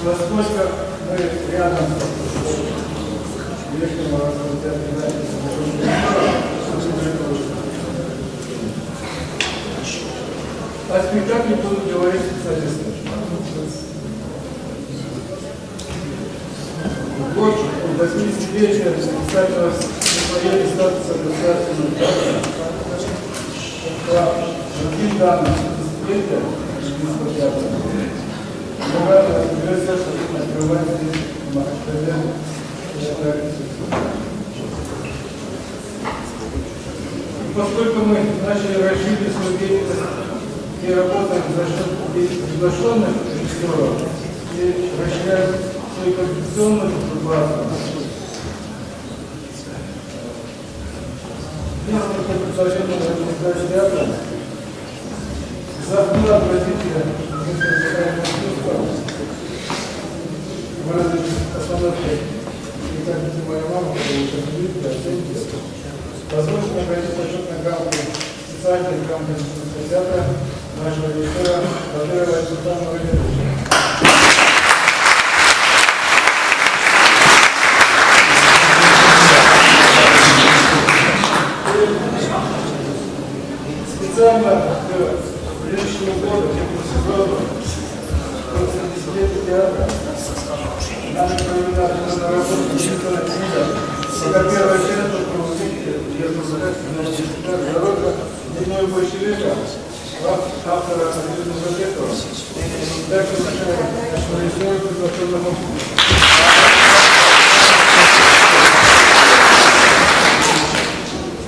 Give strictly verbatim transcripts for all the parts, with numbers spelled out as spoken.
Насколько мы рядом с Верхним Уральским театром, о спектакле будут говорить специалисты. Год восьмидесятилетия специального присвоения статуса государственного театра по другим данным, десятилетия Российского театра. Богатая университет открывает здесь, в Махачкале, театральный институт. Поскольку мы начали расширить свою деятельность и работаем за счёт приглашённых режиссёров и расширяем свою квалификационную базу, несколько предложений от администрации театра. За вклад в развитие музыкального искусства, выразить постановки, и как моя мама, которая участвует в оценке, позвольте наградить почётной грамотой специальный грамотный театра нашего режиссёра Батырова Султана Валерьевича. Специально к предыдущему году, к этому сезону, после десятилетия театра, нами проведена международная книга, пока первая часть, чтобы вы увидели, я буду сказать, дорога дневного большевика, автора Владимира Мазабекова. Так что большое, что режиссёр приглашён на конкурс.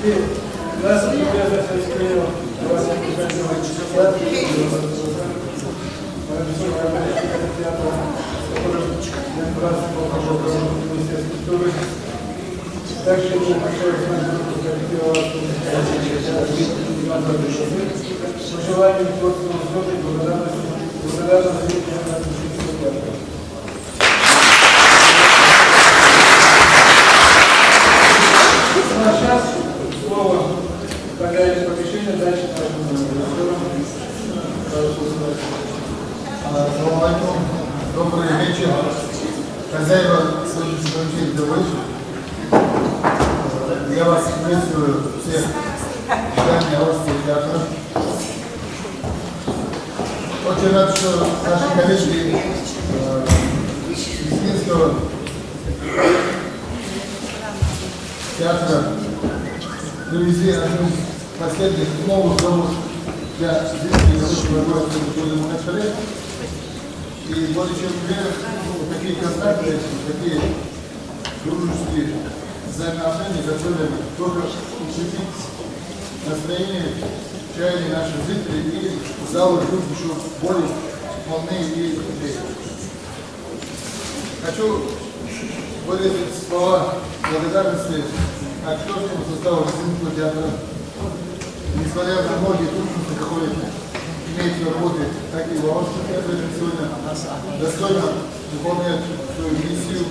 И нас любезно встретил Вася Кузьмин, также большое коллектива, пожеланий творческого успеха и благодарности, благодарности от Российского театра. Ну, а сейчас слово, пока есть помещение, дальше нашему режиссёру. А, салам алейкум. Добрый вечер. Хозяева сегодняшнего вечера. Я вас приветствую всех в здании Аланского театра. Очень рад, что наши коллеги, э, из Лезгинского театра привезли одну из последних новых забот для зрителей, которые находятся в городе Махачкале. И более чем уверен, что такие контакты, такие дружеские взаимоотношения, которые только укрепить настроение, чаяние наших зрителей, и залы будут ещё более полны и теплее. Хочу выразить слова благодарности актерскому составу Лезгинского театра. Несмотря на многие трудности, которые имеют в работе, так и в Аланском театре, они сегодня достойно выполняют свою миссию,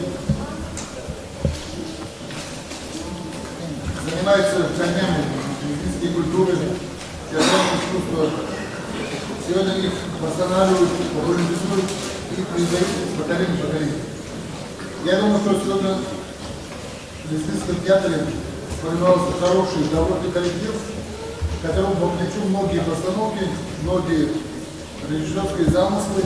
занимаются корнями лезгинской культуры, театрального искусства. Сегодня их восстанавливают, популяризуют и передают из поколения в поколение. Я думаю, что сегодня в Лезгинском театре сформировался хороший, добротный коллектив, которому вовлечу многие постановки, многие режиссёрские замыслы.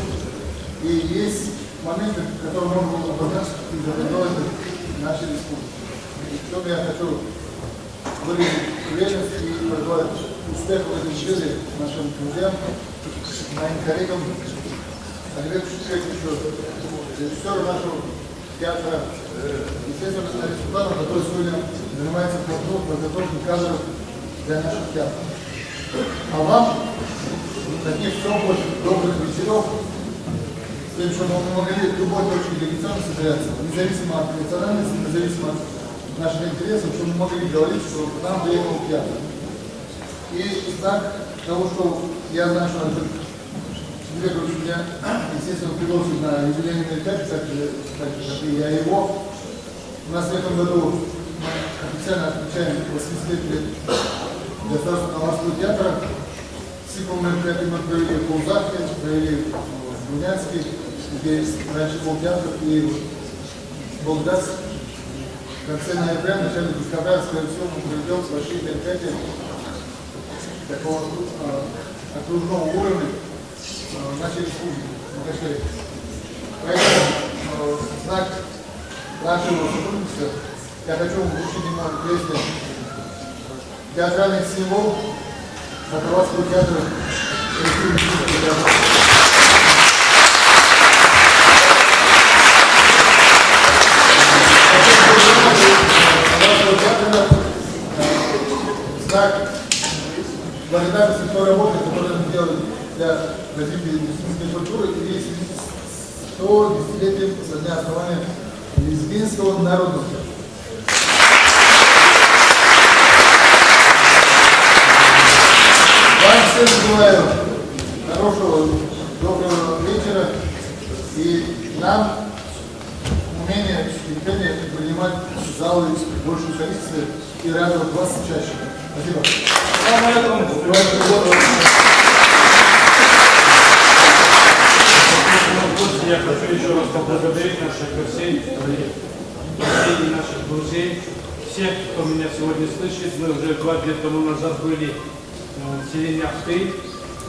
И есть моменты, которые можно было бы обогнать и запатентовать в нашей республике. В чём я хочу выразить уверенность и пожелать успехов в этом деле нашим друзьям, моим коллегам. Алибек Шукурович, режиссёр нашего театра, естественно, Алим Султанов, который сегодня занимается подготовкой кадров для наших театров. А вам таких тёплых, добрых вечеров, с тем, чтобы мы могли в любой точке Дагестана собираться, независимо от национальности, независимо от наших интересов, чтобы мы могли говорить, что к нам приехал театр. И в знак того, что я знаю, что Алибек Шукурович меня, естественно, пригласил на юбилейный мероприятие, так же, так же, как и я его. У нас в этом году мы официально отмечаем восемьдесят пять лет Государственного аварского театра. Цикл мероприятий мы провели в Кулзахе, провели в Буйнакске, где раньше был театр, и вот благодаря в конце ноября, начале декабря, скорее всего, мы проведём большие мероприятия такого, э, окружного уровня, э, в нашей республике, в Махачкале. Поэтому, э, в знак нашего сотрудничества я хочу вручить ему песню. Театральный символ Хакасского театра. Хакасского театра, э, в знак благодарности той работы, которую они делали для развития лезгинской культуры и в связи с сто десятилетием со дня основания Лезгинского народного театра. Вам всем желаю хорошего, доброго вечера. И нам умение, терпение принимать залы в большем количестве и радовать вас чаще. Спасибо. Я хочу ещё раз поблагодарить наших гостей, коллег, коллеги, наших друзей, всех, кто меня сегодня слышит. Мы уже два дня тому назад были, э, в селении Ахты.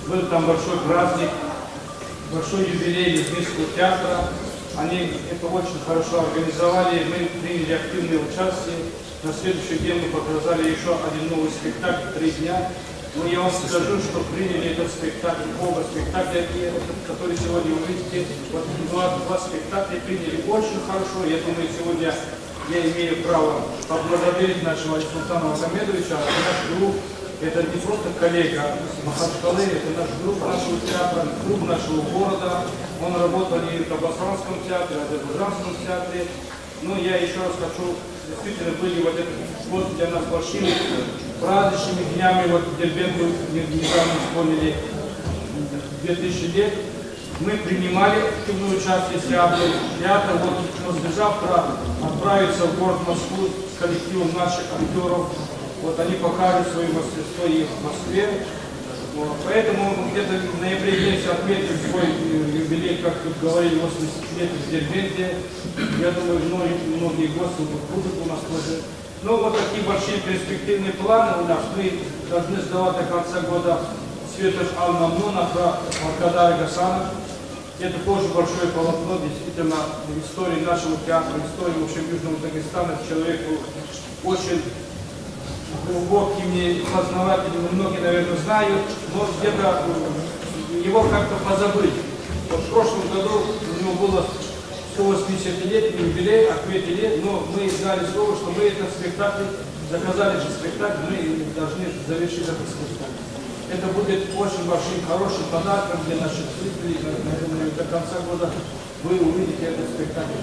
Был там большой праздник, большой юбилей Лезгинского театра. Они это очень хорошо организовали. Мы приняли активное участие. На следующий день мы показали ещё один новый спектакль, три дня. Но я вам скажу, что приняли этот спектакль, оба спектакля, и этот, который сегодня вы видите, вот два, два спектакля приняли очень хорошо. Я думаю, сегодня я имею право поблагодарить нашего Алисултана Магомедовича. Это наш друг, это не просто коллега с Махачкалы, это наш друг нашего театра, друг нашего города. Он работал и в Табасаранском театре, и в Азербайджанском театре. Ну, я ещё раз хочу, действительно, были вот этот год для нас большими праздничными днями. Вот Дербент мы не-, недавно вспомнили, две тысячи лет. Мы принимали активное участие в театре. Театр вот послезавтра отправится в город Москву с коллективом наших актёров. Вот они покажут своё мастерство и в Москве. Вот. Поэтому мы где-то в ноябре месяце отметим свой, э, юбилей, как тут говорили, восемьдесят лет в Дербенте. Я думаю, многие, многие гости будут у нас тоже. Ну, вот такие большие перспективные планы у нас. Мы должны сдавать до конца года «Светоч ал мамнуна» про Аркадай Гасанова. Это тоже большое полотно, действительно, в истории нашего театра, в истории, в общем, Южного Дагестана. Человек был очень глубокими познавателями, многие, наверное, знают, но где-то, э, его как-то позабыли. Вот в прошлом году у него было сто восьмидесятилетний юбилей, отметили, но мы дали слово, что мы этот спектакль, заказали этот спектакль, мы должны завершить этот спектакль. Это будет очень большим, хорошим подарком для наших зрителей, наверное, до конца года вы увидите этот спектакль.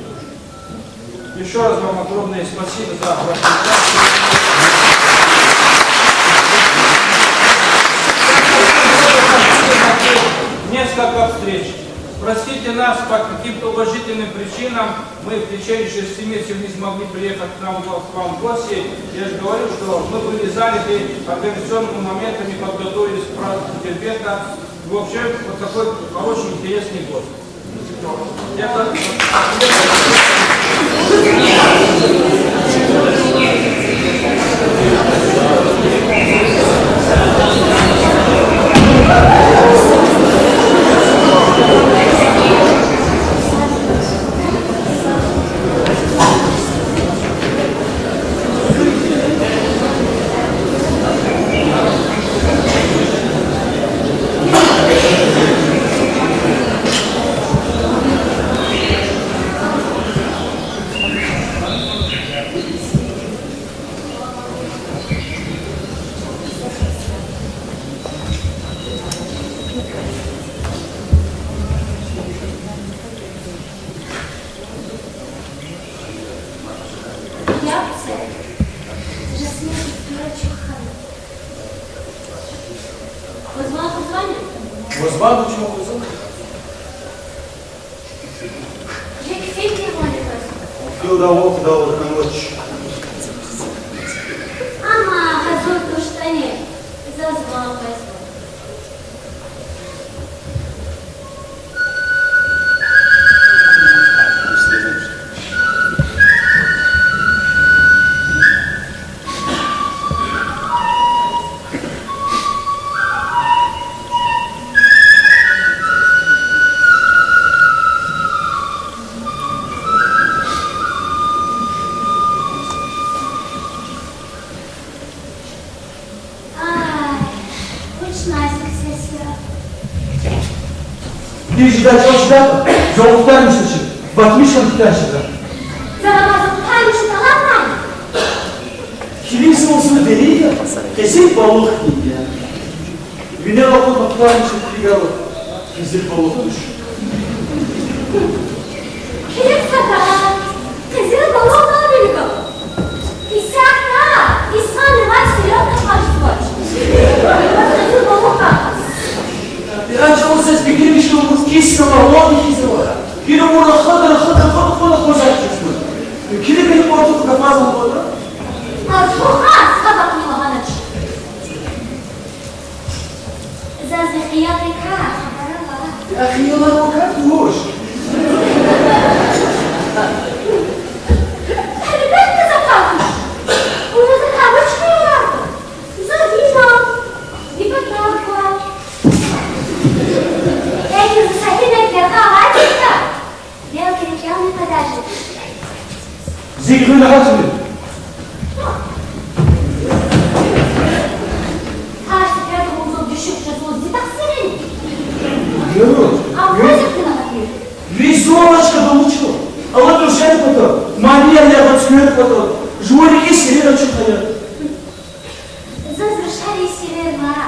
Ещё раз вам огромное спасибо за вашу участие. Несколько встреч. Простите нас, по каким-то уважительным причинам мы в течение шести месяцев не смогли приехать к нам, к вам в гости. Я же говорю, что мы были заняты организационными моментами, подготовились к празднику Дербента. В общем, вот такой хороший, интересный год. Ваз ван къвезвани? Ваз ван къвезвани? Жи кесиб ван къвезва. Килда вахъ дала канвач. Амма гьазур туштӀани, заз ван къвезва. Ай, вуч назик сес я. Ди жедай чӀал чидай, зав кутармишна чи, батмишна кутармишна. Зав ама зав кутармишна талатнай. Килигзавай зун дерин я, къизил балугъ хьтинди я. Винел акъудна кутармишна килигайла, къизил балугъ туш. Килиг сада, къизил балугъ вилик ава. Исятда инсанривай серьёзно къачузвач. Къизил балугъ кьаз. Яни чӀавуз заз пикру мишкур кисна ва лоди хьиз ава. Гила мура хадра, хадра, хадра, хадра хозар чизма. Килигин къватӀух гафазан лода. Артуха сабакьни лагьанач. Заз ви хиялрикай хабар ава. Я хиялар вакай туш. Гьелбетда, за кай туш. Вуна за кай вуч хиялар ава? За вина, ви патав ква. Эгер за са гьинек яргъа авайди хьайитӀа, белки рекьяна къведайди я. Зи гуьгъуьна гьатмир. Гьар сеферда вун зун дуьшуьх жезва, зи тахсирни? Югъ. Ам вуна зи гуьгъуьна гьатмир. Ви зун авачкадал вуч ава? Алатай шей патал, манияр ягъа цуьквер патал, жуван рикӀин сирер ачухъ ая. Заз рушарин сирер ваъ.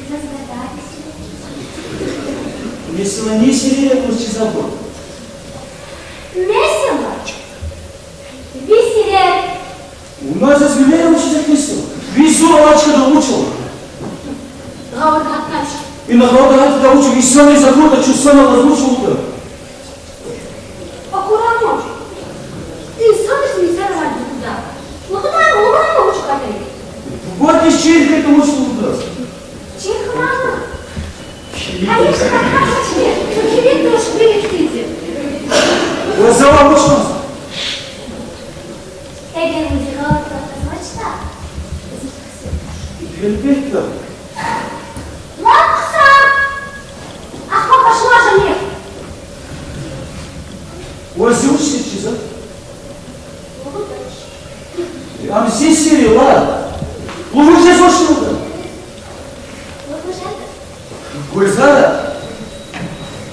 Заз гадайрин сирер. Месела, ни сирер я ваз чизвайбур? Месела, ви сирер. Вуна заз вилер вучиз акъатзава? Ви зун авачкадал вуч ава? Гъавурда гьатнач. Ина гъавурда гьатда вуч, инсанриз акуртӀа, чун санал алаз вуч лугьуда? Акурар вуч? Инсанриз инсанривай лугьуда. Лугьудай, лугьудай вуч кӀватӀи? Бубадиз чир хьайитӀа вуч лугьуда? Чир хьанва? Конечно, чир. Чун килиг туш, вилик хьтинди. Ва завай вуч кӀанзава? Эгер вун зи гъавурда аквазвачтӀа, зи тахсир туш. Гьелбетда. Лап хъсан! Ахпа башламишун. Ва зи вуч сир чизва? Лугьудач. Ам зи сир я, ла. Лугьуз жезвач лугьуда. Лугьуз жеда. Гульзара!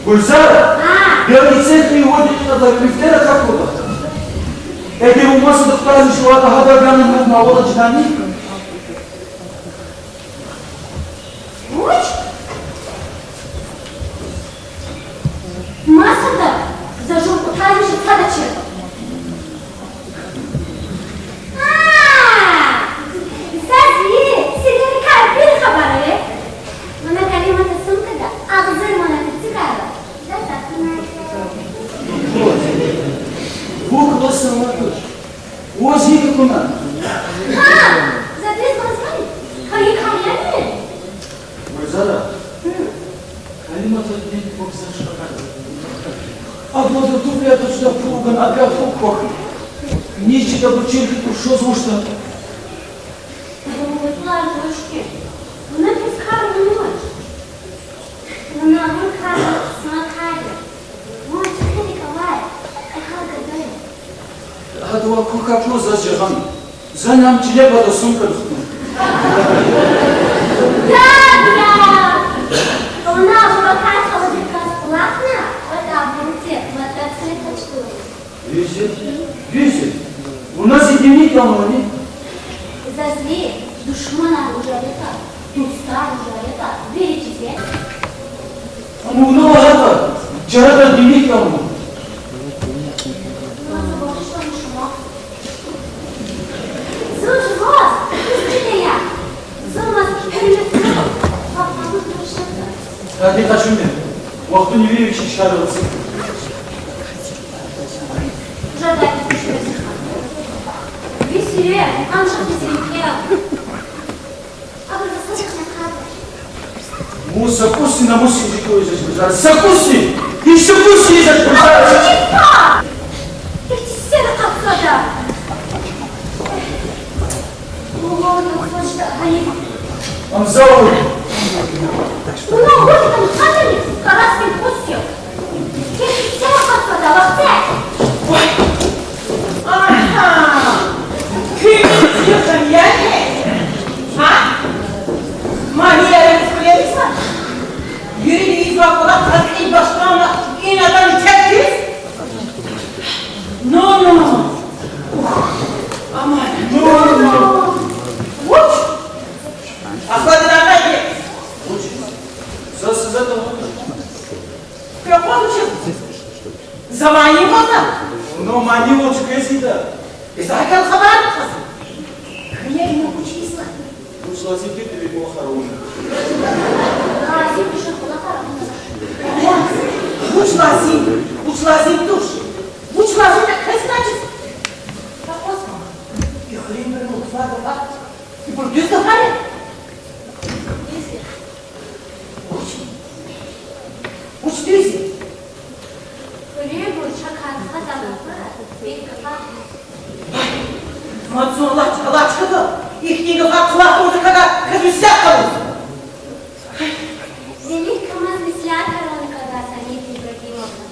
Гульзара! Гьа. Белки церкви вад декьикьада вифтер акатда. Эгер вун масадахъ кутармишнаватӀа, гьадан гана мад мавала чидани? Вуч? Масадахъ? За жув кутармишиз садачир. А, заз ви сирерикай вил хабар ая. Вуна Калимата сумкада агъзур манат эцигайла, заз акунач. Вун классда авайди туш. Ваз гьикӀ акуна? Гьа, за дуьз лугьузвани? Гьа, гьикӀ яни? Гульзара, Калимата дин вокзал шкафда. Абур туфли атӀуз жеда, пул гана, абур пул квахьна. Низ чида, абур чир хьайитӀа, туш жезвачтӀа. Абур вуч лугьузвачни? Вуна квез кар авунач. Вуна вун кар, са кар я. Вун чӀехи рикӀ авай, эхал гада я. Гьадавай квахь акваз заз жагъана. Зани ам чиле патал сумкадиз хтун. Дад, дад! Вуна абурукай халудик кваз кӀвалахна, ватӀа абуру тир, ватӀа тир качту. Визи, визи. Вуна зи дневник кӀелнавани? Заз ви душманар вужар ятӀа, дустар вужар ятӀа вири чизве. Амма вуна лагьайтӀа, чарадан дневник кӀелнава. Вуна за багъишламишун. Зун жуваз дуст жеда я. Зун ваз гьуьрметзава. Гьади къачун я. Вахтуни вири вичин чкадал ацукь. Жедай, ви сире анжах визирикел. Абур за садахъни кьадар. Вун са кӀусни намусдиз жи кӀвализ жеч буржар. Са кӀусни! Гьич са кӀусни жеч буржар! Ихьтин сер акъатзавайди. Вун валлагь хвашда гьайиф. Амзавур. Вуна вуч ам хатани, карасни кус я. Кес сер акъатзавайди вахце. Аха. Куьн куьн яни? Гьа? Мани яни куьлериза? Вири ийизвай кӀвалах акьин башламна, ина атана теркиз? Ну, ну. Ух, амай. Ну, ну. Вуч? Ахвадида къайди. Вуч? За, за, за, за. Квехъ вуч? За мани вуна? Ну, мани вуч квез ийида? Изакал хабар кьаз. Куьне ина вуч ийизва? Вуч лазим тир, ви кӀвалахар авуна. Лазим туш кӀвалахар авуна. Вуч лазим, вуч лазим туш. Вуч лазим я квез, значит? Акъвазма. И хуьруьнбуру лугьузвайвал, ибур дуьз гафар я? Дуьз я. Вуч? Вуч дуьз я? Хуьруьнбуру чакай хаза гафар, ви гафар. Мад зун алач, алач хьана, ихьтин гафар кӀвалахзава кваз, квез меслят кӀвалахзава. Зи вилик квез меслят кӀвалахзава, Самида Ибрагимовна.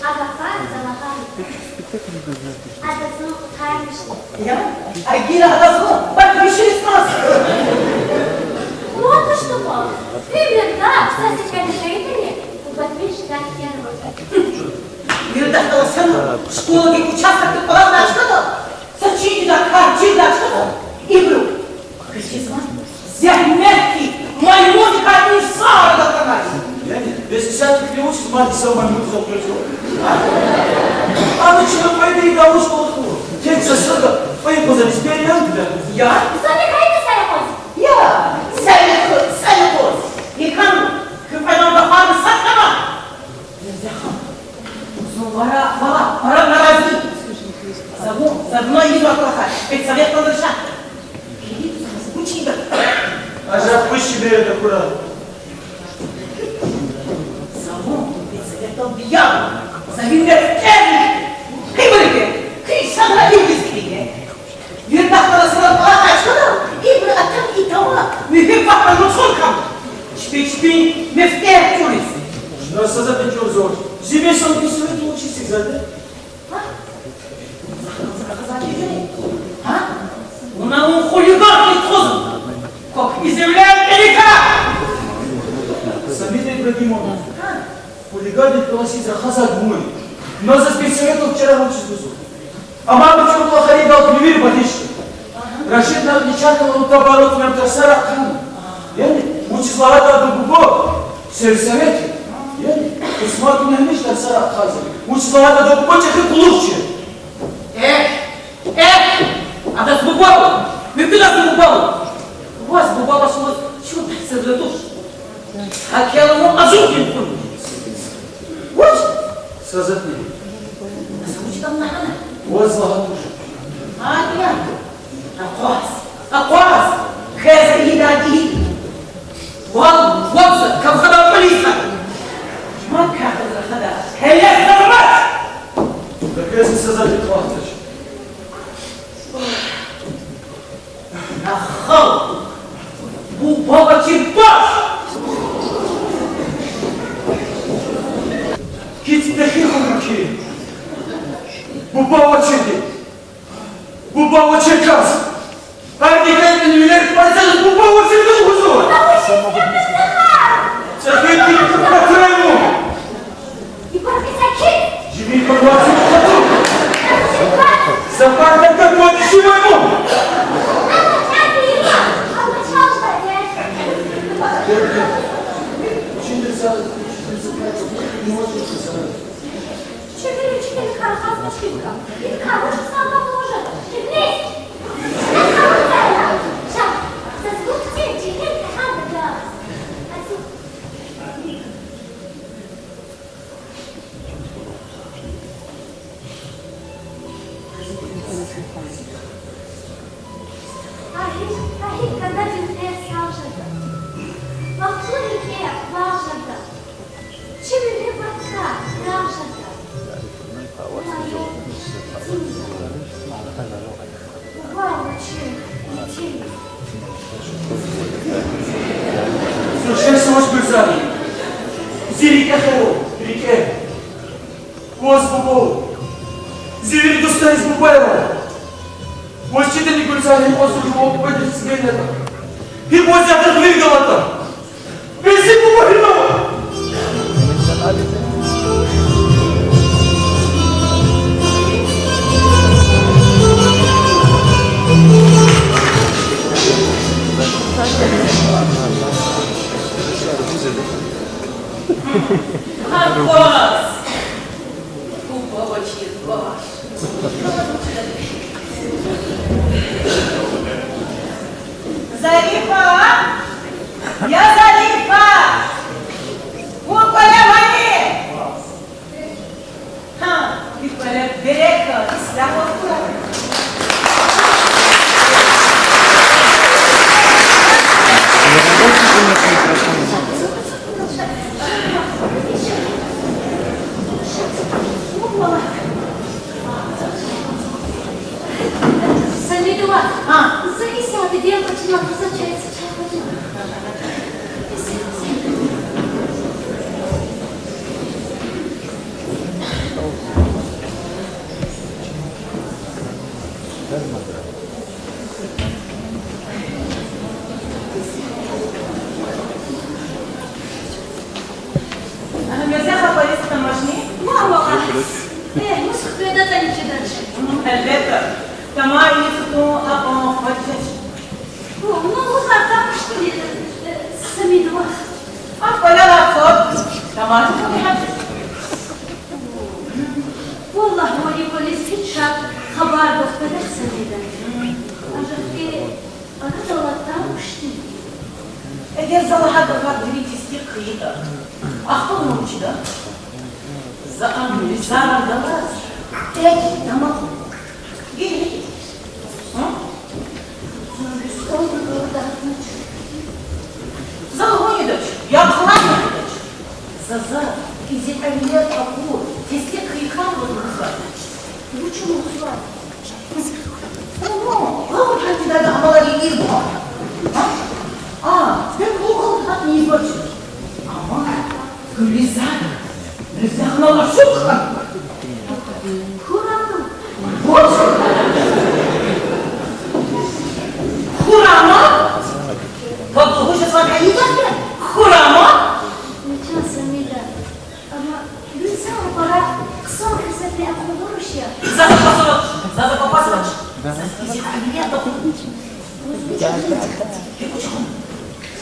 А гафар за лагьана. Ада зун къутармишна. Я? А гила ада зун батмишиз кӀанз. Вот что. Примерно, кстати, квез жейтани, у батмиш гахьтен. Виридахъ галаз хьана, школадин участокда кӀвалахна чкада, са чирдакай, чирдакай чкада, ибуру. Квез чизва, зегьмет хьиз, маймундикай инсан арада атанай. Яни, вез исятда куьне вучиз мад исятда маймундиз акъудзава? Ана чна кьве йида вуч кӀвалахзава? Тек за сада, кьве йикъузариз бери ян гуда. Я? Зани гайи са йикъуз? Я, са йикъуз, са йикъуз. Икам, куь кьведан гафарни сад хьана. Зун вара, вара, вара нарази. За вун, за вуна ийизвай кӀвалахар педсоветдал решать. Килиг заз вучида? Ажахъ вуч чибер тахьурай. За вун педсоветдал бияр. За вун мефтер. Къимрик, къи садра илгиз килиг. Виридахъ галаз хьана кӀвалахна чкада, ибуру атана и тавуна муьгьуьббатда луцун кам. Чпи чпин мефтер чӀуриз. Чна са затӀни чӀурзавач. Зи месел педсоветдал вучиз цикзавайди? Гьа? Захъ, захъ, захъ, захъ, захъ. Гьа? Вуна вун хулиган хьиз тухузва. Как изъявляет Эрика. Самида Ибрагимовна. Гьа? Хулиганрин кӀвалах сиз рахазвайди вун я. Вуна заз педсоветдал чара вучиз гузва? Амма вичи кӀвалахар идалди вири багъишда. Рашидна отличательный оборот мем тарсар ахъайна. Яни, вучиз лагьайтӀа адан буба сельсовет я. Яни, къисматуна гьамиша тарсар ахъайзава. Вучиз лагьайтӀа адан буба чӀехи къуллугъчи я. Эхь, эхь, адаз буба ава, муькуьдаз буба ава. Ваз буба авачиз чун тахсирлу туш. Гьакел вун азугъдин хьун. Вуч? Са затӀни. Са вуч лагьана? Ваз лагьана туш. Гьа, я. Акъваз, акъваз. Хеза ида ди. Вал, вал са кавхада полиса. Ма кахаза хада. Гьеле сармат. Ракъезни са затӀни кӀвалахдач. Ахал. Буба авачир баш. КицӀ пехи хьун хьи. Буба авачирди. Буба авачир кас. Гьардикай вилер кӀвалахзава, буба авачирди лугьузва. ЦӀехи кицӀ патур ему. Ибуру кицӀ хьи. Жи михьивай кицӀ патур. За партада квай кицӀ ему. Зи рикӀе хел, рикӀе. Ваз буба. Зи вири дустариз буба я. Ваз чидани Гуьлзар гьикьван зурба буба дидаз гайила. Гьикьван зурба виргалата. Вези буба гьинава. Гьар кас. Буба ваз чизвач. Зарифа! Я Зарифа! Вун кӀвале авани? Гьа, ви кӀвале берекат, ислягьвал хьурай. Самидова, а, за исятда дем къачуна, за чай, чай. Ана, Мирзе хапариз тамашни? Ва, ва. Э, мус хкведатӀани чидач. Гьелбетда, тамай низ хтун акьван фад жеч. О, ну, вугар тамашни, э, Самидова. А, кӀвале алай фад тамашни. Валлагь, вири кӀвализ гьич шад хабар гваз кведач, Самида. Анжах хьи, арадал атӀа кушни. Эгер за лагьай гафар вири тестикь хъийитӀа, ахпа вуна вуч ийида? За ам Гуьлзаран галаз тек дамахна. Гила гьикӀ? А? Зун Гуьлзаран галаз тек дамахнач. За лугьун жедач, я хълагьун жедач. За, за, и зи кӀевилер акур, тестикь хьайи кар ваз лугьузва. Вуч лугьузва? Вун, вун гьа кандидатдин амалар ийиз ква. А? А, бес вун гьа кандидат ийизвач. Амма Гуьлзар Мирзеханал ашукь хьана. Хьурама? Вуч? Хьурама? Ваз лугьуз жезвай кӀвалах я? Хьурама? Вичин Самида. Амма Гуьлзаран пара хъсан хесетни акун авач я. Заз папаз авач, заз папаз авач. Заз и зи кӀевилер акур.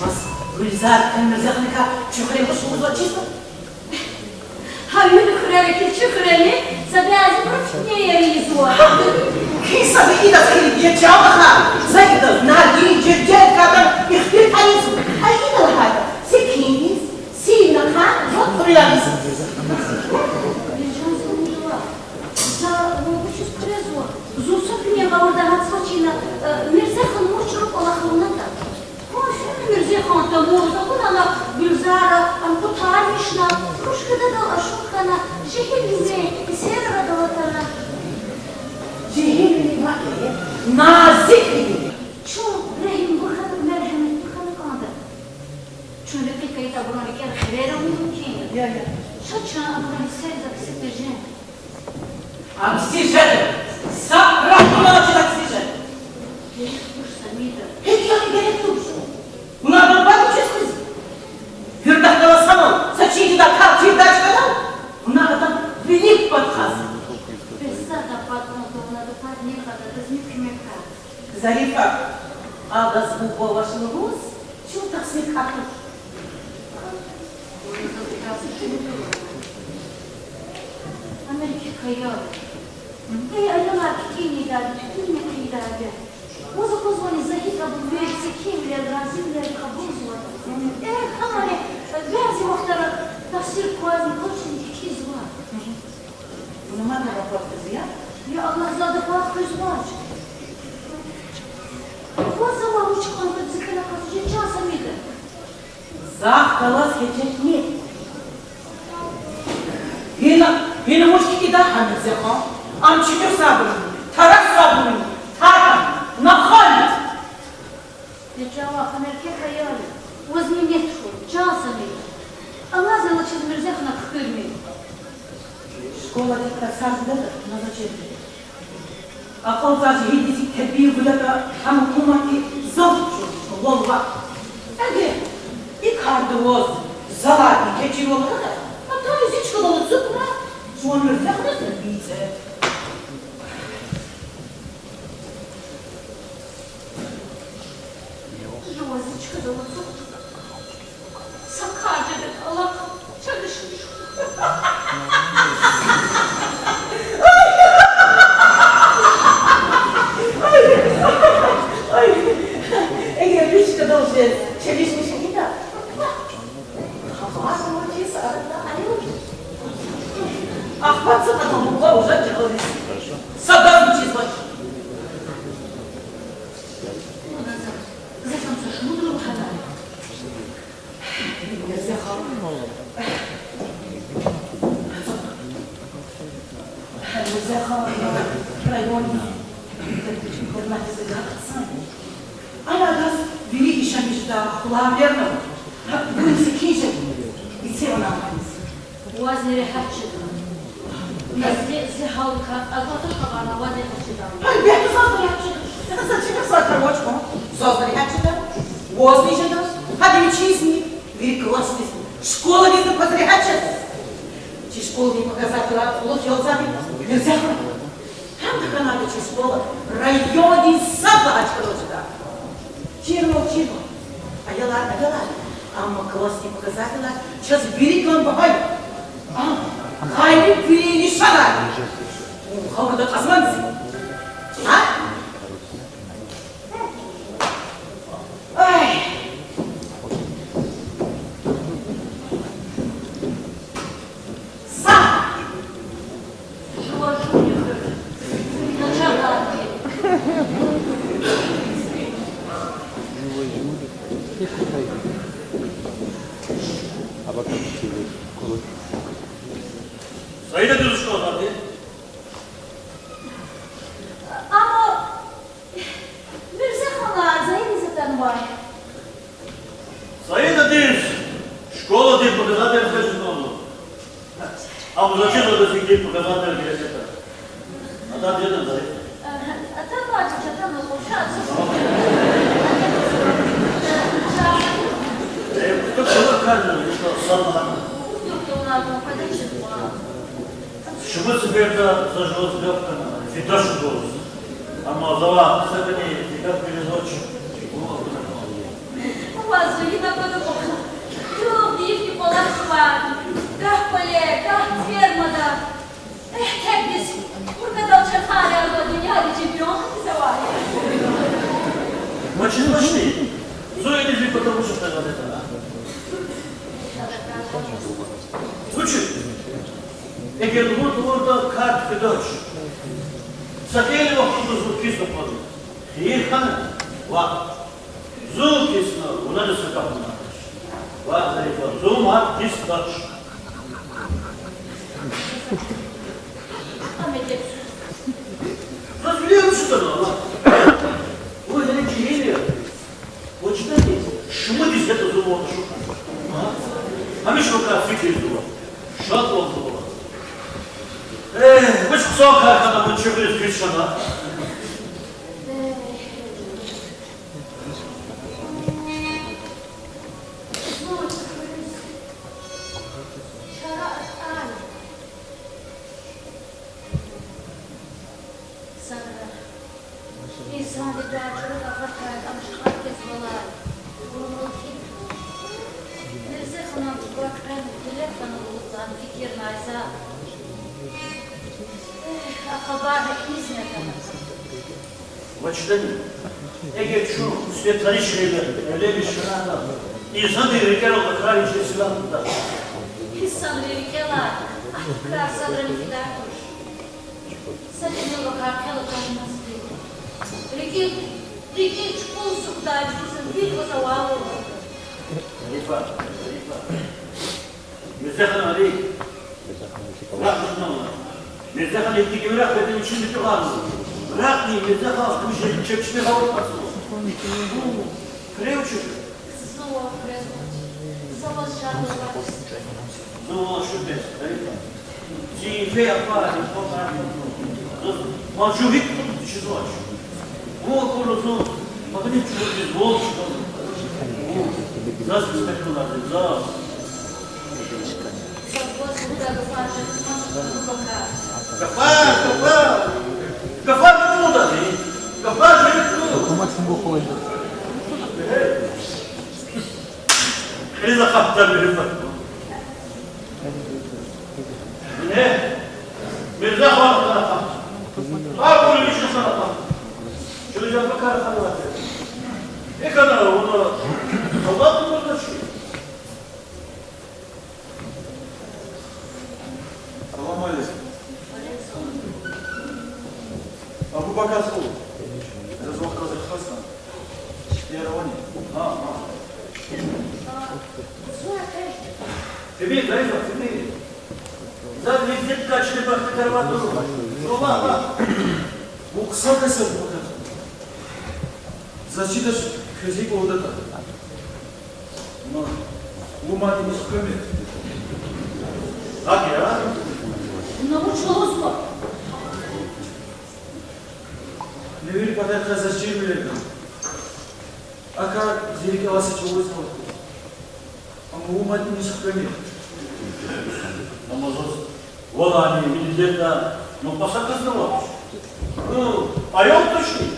Ваз Гуьлзар Мирзеханикай чухрегьлуш лугьузвачизва? Гьа вири хуьрера килчи хуьрени са бязибуру фитнеяр ийизва. Куь са ви идаз хьайиди я, чан вахар, за идаз Наргьин жергеткадал ихтилатар ийизва. А ида лагьайтӀа, секинриз, сивнакай, зат хуьреризни. Вичин Самидова, за вуна вучиз хъуьрезва? Зун са куьне гъавурда гьатзавачир, э, Мирзехан вуч чӀуру кӀвалах авунатӀа. Гьа, фена Мирзехан тамур, за акуна ана Гуьлзара, ам кутармишна, руш гададал ашукь хьана, жегьилвилин эсерар арадал атана. Жегьилвили ваъ, назиквили я. Чун регьимбур хьана, мергьеметлу хьана кӀанда. Чун рекье хьайитӀа, абурун рикӀер хирер авун мумкин я. Я, я. Ша чун абурун гьиссериз акси тежен. Акси жеда. Са рагьмуналди акси жеда. Герек туш, Самида. ГьикӀ яни герек туш? Вуна адан пад вучиз хуьзва? Виридахъ галаз санал са чин жедай кар чирдай чкадал, вуна адан вилик пад кьазва. Бес сада пад кьунтӀа, вуна адан пад ни кьада, адаз ни куьмек гана. Зарифа, адаз буба авач лугьуз чун тахсир кӀан туш. Америка каяр. Эй, аялар кикӀин ийидай, туьтуьнни хъийидай. Ваз аквазвани, за гьикӀ абур вири секинвилел, разивилел кьабулзаватӀа. Эх, гьамани бязи вахтара тахсир квазни квачни кикӀизва. Вуна мад ада пад кьазва, я? Я Аллагь, за ада пад кьазвач. Ваз за вуч кӀанда, зи кӀвале акъатзавач, чан Самида. Захъ галаз гьечетни. Гьина, гьина вуч кикӀида гьа Мирзехан? Ам чуьнуьхзавайбуруни, тарасзавайбуруни, тахьана, нахъа я. Я чан вах, ам эркек аял я. Ваз минет хьуй, чан Самида. Школадик тарсар гуятӀа, назначение. АкьалтӀай жегьилдиз тербия гуятӀа, гьам гьукуматди зав чӀуру, валлагь. Эгер и кардаваз залай кечирвал хьайитӀа, атана зи чкадал ацукьна, жуван Мирзаханаз бицӀе. Жуван зи чкадал ацукьна, са кар жеда, алакьа, чалишмиш. Ай, ай, эгер зи чкадал жез чалишмиш хьайитӀа, ахпа са кьадар мукьва вуж жагъариз, садаз вичизвач. Заз ам са шумудра вугьана. Мирзахан. Мирзахан райондин интернатдиз агакьзава. Ана адаз вири ишамиш жеда, хулавилерна. Гьа, буни секин жеда. Ицевана аниз. Вазни регьят жеда. Зи, зи гьалкар агакьда хабар, вазни регьят жеда. Гьелбетда, заз регьят жеда. Заз чида, заз регьят жеда. Заз регьят жеда. Вазни жеда. Гьада вичизни, вири классдизни, школадизни кваз регьят жеда. Чи школадин показателар кьулухъ ялзавайди, Мирзахан. Гьам тахьанайтӀа чи школа райондин сад лагьай чкадал жеда. Чирвал, чирвал. Аялар, аялар. Амма классдин показателар чаз виликан багьа я. Ам къанни вилин лишан я. Вун гьамада кьазвани зи? А? Ай. Са. Саида дуьз школади? Амма Мирзаханлай Заида атанвай. Саидадиз школадин показатель хкажиз кӀанзава. Амма заз чида, адаз ихьтин показатель герек ятӀа. Атанвай жеда, Зарифа? Атанвай, чача, атанвай, къунши ацукь. Э, хъуьтуьл чӀала кӀанзава, ишкал сад лагьана. Шумуд сеферда за жуваз гаф гана, фидач лугьуз. Амма завай са кӀани и гаф килигзавач. Ваз жи гьина квада кьван. Чун дийифни кӀвалахзава. Гагь поле, гагь фермада. Эхь, текдиз, куркадал чахъ рязва, дуьньядин чемпион хъийизавай. Вучиз вачни? Зун иниз ви потому что хъайгъадатӀа. Вучиз? Эгер лугьур-лугьурда кар туькӀуьрдач, са кӀелни вахтунда зун кис тухвана. Хийир хьана, ваъ. Зун кисна, вуна са гафни лагьанач. Ваъ, Зарифа, зун мад кисдач. Заз вилер вуч атанва, ваъ? Вун гьеле жегьил я. Вучиз лагьайтӀа шумудиз ятӀа зун ван ашукь. Гьамиша вакай фикирзава, шадвалзава. Э, вуч хъсан кар хьана, вун чи хуьруьз кис хьана. Зун чи хуьруьз чара атӀай. Садра инсанди дуьа чӀуру агъатай, амшкъат квез валай, вун вилик. Мирзаханан кӀватӀ къени гъиле хьана лугьуз лагьана фикирнай за. Эхь, а хабар гьа инизни атана. Вучиз лагьайтӀа, эгер чун сифте таниш хьайила, эвленмиш хьайила, инсандин рикӀелай а крар вичин силан туда. Инсандин рикӀелай а крар садрани фидай туш. Са кӀелай вакай хъел атанмазди. РикӀи, рикӀи чукӀул сукӀдай чӀуру са вил вацӀа валу. Зарифа, Зарифа. Мирзахан, али. Рахъни, Мирзахан, ихьтин гимира хведи вичин мичӀи гъана. Рахъни, Мирзахан, вуж чеб чпи гъавурда кьацӀу. Куьре вучиз? Зун вал куьрезва. Заваз шад лугьуз. Зун вал шуд бес, Зарифа. Зи фей апа, ма жугьут кьуд чизвач. Вун акур зун, магьни чугьуриз вал чкадал. Вун заз кьисмет хьурай, заз. Гафар, гафар. Гафар кьудази. Гафар жугьут кьуд. Кьилиз акъатда вири. Э, Мирза хан, хан, хан. Гьабур вичин хан, хан. Чуьлжарба кар хан ватер. Экана вуна Аллагь кумазда чи. Салам алейкум. Абубакар ху. Заз вахт гьазир хьана. Яр авани? Гьа, гьа. Тебе, дай за, тебе. Заз лезет качли бахтакарватур. Шола, гьа. Вун хъсан кас я, Абубакар. Заз чидач, квез гьикӀ лугьудатӀа. Ма, вун мад иниз хквемир. ГьакӀ я? Вуна вуч лугьузва? Вун вири патарихъай заз чирвилер гана. АкӀ зи рикӀелай са чӀавуз гьалатда. Амма вун мад иниз хквемир. Амма заз валани, вилидетна, ну, пасаказна вач. Ну, аял тушни?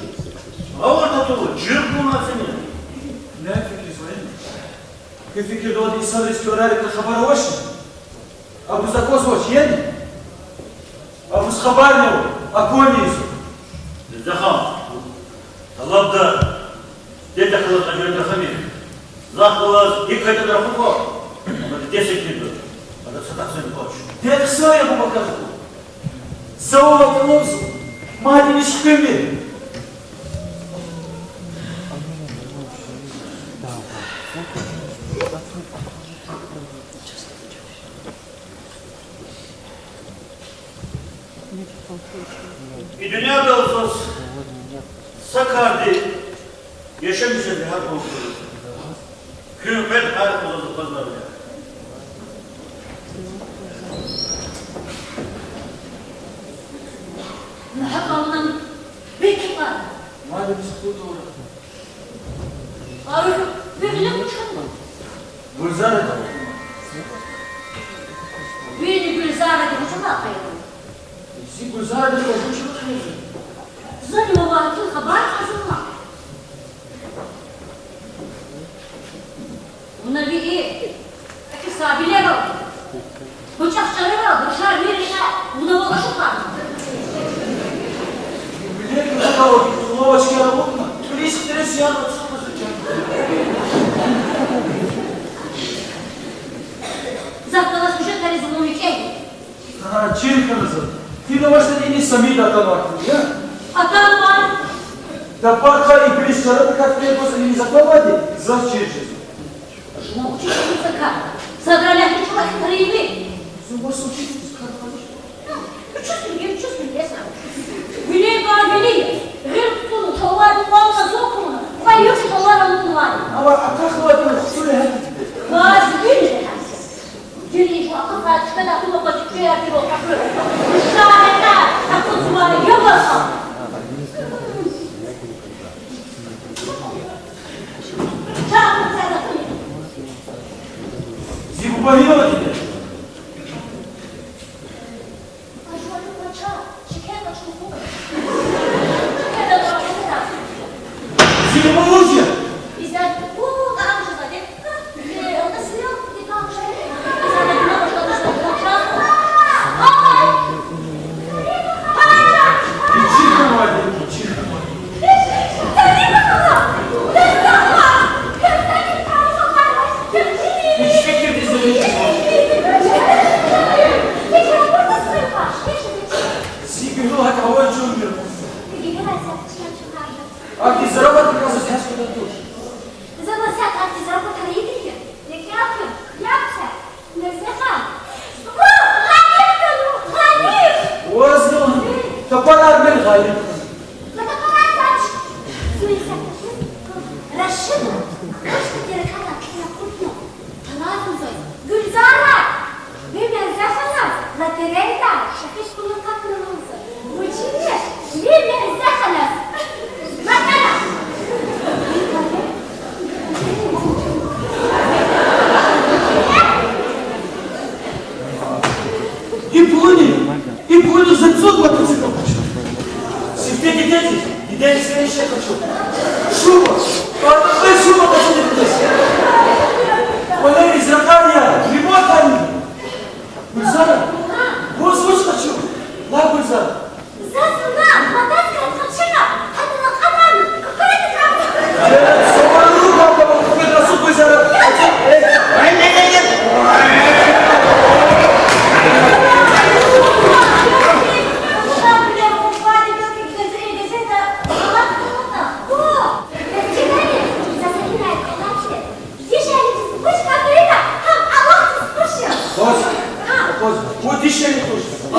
Гъавурда тур, чир хьуна сени. Не фикирзавани? Куь фикирдалди инсанриз кӀвалерикай хабар авачни? Абуруз аквазвач, яни? Абуруз хабарни ава, акуниз. Захан, тӀалабда, дидедихъ галаз къачур рахамир. Захъ галаз гьикӀ хьайитӀани рахух, амма дидеди сикӀ тирда. Адаз са тахсир квач. Дидеди хъсан я, Абубакар ху. Завай тӀалабзава, мад иниз хквемир. И дуьньядал заз са карди яшамиш жез регьят вуч я. Куьн къвед гьар кӀвалаз акъвазнавиляй. Нагьакьан вуна бекиба. Мадни сукъу тура. Ай, вегьле кучкан. Гуьлзаради. Вини Гуьлзаради вучда къайи? Зи Гуьлзаради вучда къайи? Зани вавай гьахьтин хабар кьазва. Вуна ви и, ахьтин сабилерал, бучӀахъ чӀарарал, рушар вири вуна вал ашукьарна. Билет мисал, лавочкияр авуртӀа, турист стресс яна цӀуз. Заз галаз уже тариз вуна викӀегь. Гьа, чир хьана заз. Фида вахтунда иниз Самида атанвай хьи, я? Атанвай. Тапархъай ибилис чарадикай фейи гваз иниз атанвайди заз чир жезва. Жуван учительница кар. Садра лягьдачӀ вахт тарими? Зун ваз учительница кар хьанач. Учитель, учитель, я сам. Вилер кар вили. Гъил кутуна, тавар кьванна, зун кьуна. Кьве югъ тавар алунвай. Ава, атахвайди хцули гьатди. Ваз вили гьатди. Дили жу акъатай чкада акуна пачкуя тиро капу. Шарета, акъудзавай, ёбархъа. Чакъу цада куни. Зи буба гьинава диде? Ажвали пача, шекер къачун хьуй. Шекер дагъра хьуй. Зи буба вуж я? Иза, у, амжа заде. Э, это сериал, где там же? Иза, да, не надо, что ты что, что ты? Ай! Ай! Ай! Ичи хьанвайди, ичи хьанвайди. Ичи хьанвайди. Зи гуьгьуьл гьакӀ авай чун вири. Ахьтин зарафатар касаз гьяз кутаду. Зава сят ахьтин зарафатар ийиди я. Яке ахьтин? Як са. Мирзехан. О, Гъалиб хьану, Гъалиб! Ваз ну, тапарар мер Гъалиб. За тапарар зач. Суиса. Рашида. Рашида дереката кина кутна. Талазун зай. Гуьлзара. Ви Мирзехана. Латере.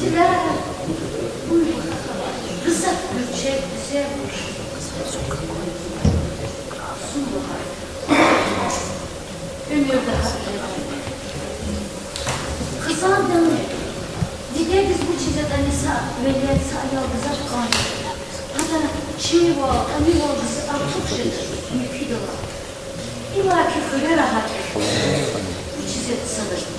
Диляра, гзаф гуьрчег, гуьзел, уьмуьрда гьакӀ жеда. Хизандани дидедиз вучиз ятӀани са велед, са аял гзаф кӀан жеда. Гьадани чимивал, кӀанивал гзаф артух жеда муькуьдал. Иллаки хуьрера гьакӀ я. Вучиз ятӀа санал?